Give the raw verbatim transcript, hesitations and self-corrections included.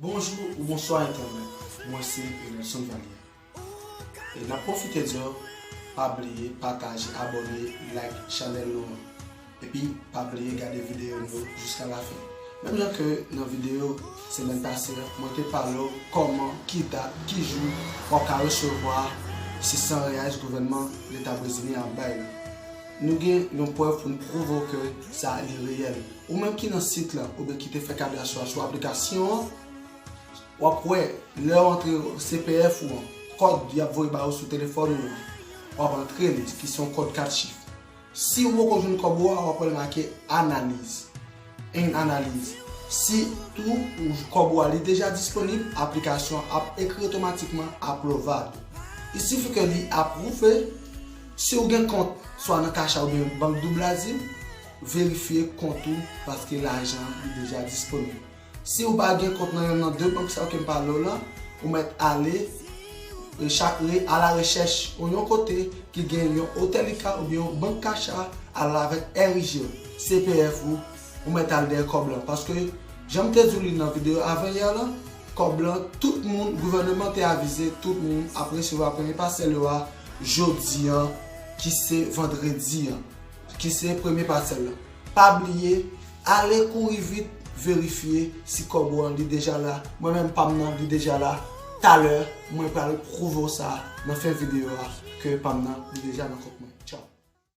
Bonjou ou bonswa entènèt, mwen se Renelson Valier. E n ap pwofite di w, pa bliye pataje, abòne, like chanèl nou an. Epi pa bliye gade videyo nou yo jiska lafen. Menm jan ke nan videyo semèn pase a, mwen te pale w kòman, ki dat, ki jou w ap ka resevwa sis san reais gouvènman Leta brezilyen ap bay la. Nou gen yon prèv pou n pwouve w ke sa li reyèl. Ou menm ki nan sit lan oubyen ki te fè kadas ou a sou aplikasyon an, w ap wè lè w antre C P F ou an, kòd y ap voye ba ou sou telefòn ou an, w ap antre li, ki se yon kòd kat chif. Si ou poko jwenn kòb ou a, w ap wè l make analize, en analize. Si tou ou kòb ou a li deja disponib, aplikasyon an ap ekri otomatikman aplouvado. Il sifi ke li apwouve. Si ou gen kont swa nan Caixa oubyen Banco do Brasil, verifye kont ou paske lajan an li deja disponib. Si ou pa gen kont nan yonn nan de bank sa yo ke m pale w lan, ou mèt ale e chak re, a la rechèch ou yon kote ki gen yon Hotel ICA oubyen yon bank Caixa, al avèk R I G ou, C P F ou, ou mèt al dèyè kòb lan. Paske, jan m te di w li nan videyo avanyè lan, kòb lan, tout moun, gouvèneman te avize, tout moun ap resevwa premye pasèl yo a jodi an, ki se vandredi an, ki se premye pasèl lan. Pa bliye, ale kouri vit, verifye si kòb ou an li deja la. Mwen menm pa m nan li deja la. Talè, mwen pral pwouve w sa nan fen videyo a ke pa m nan li deja nan kont mwen.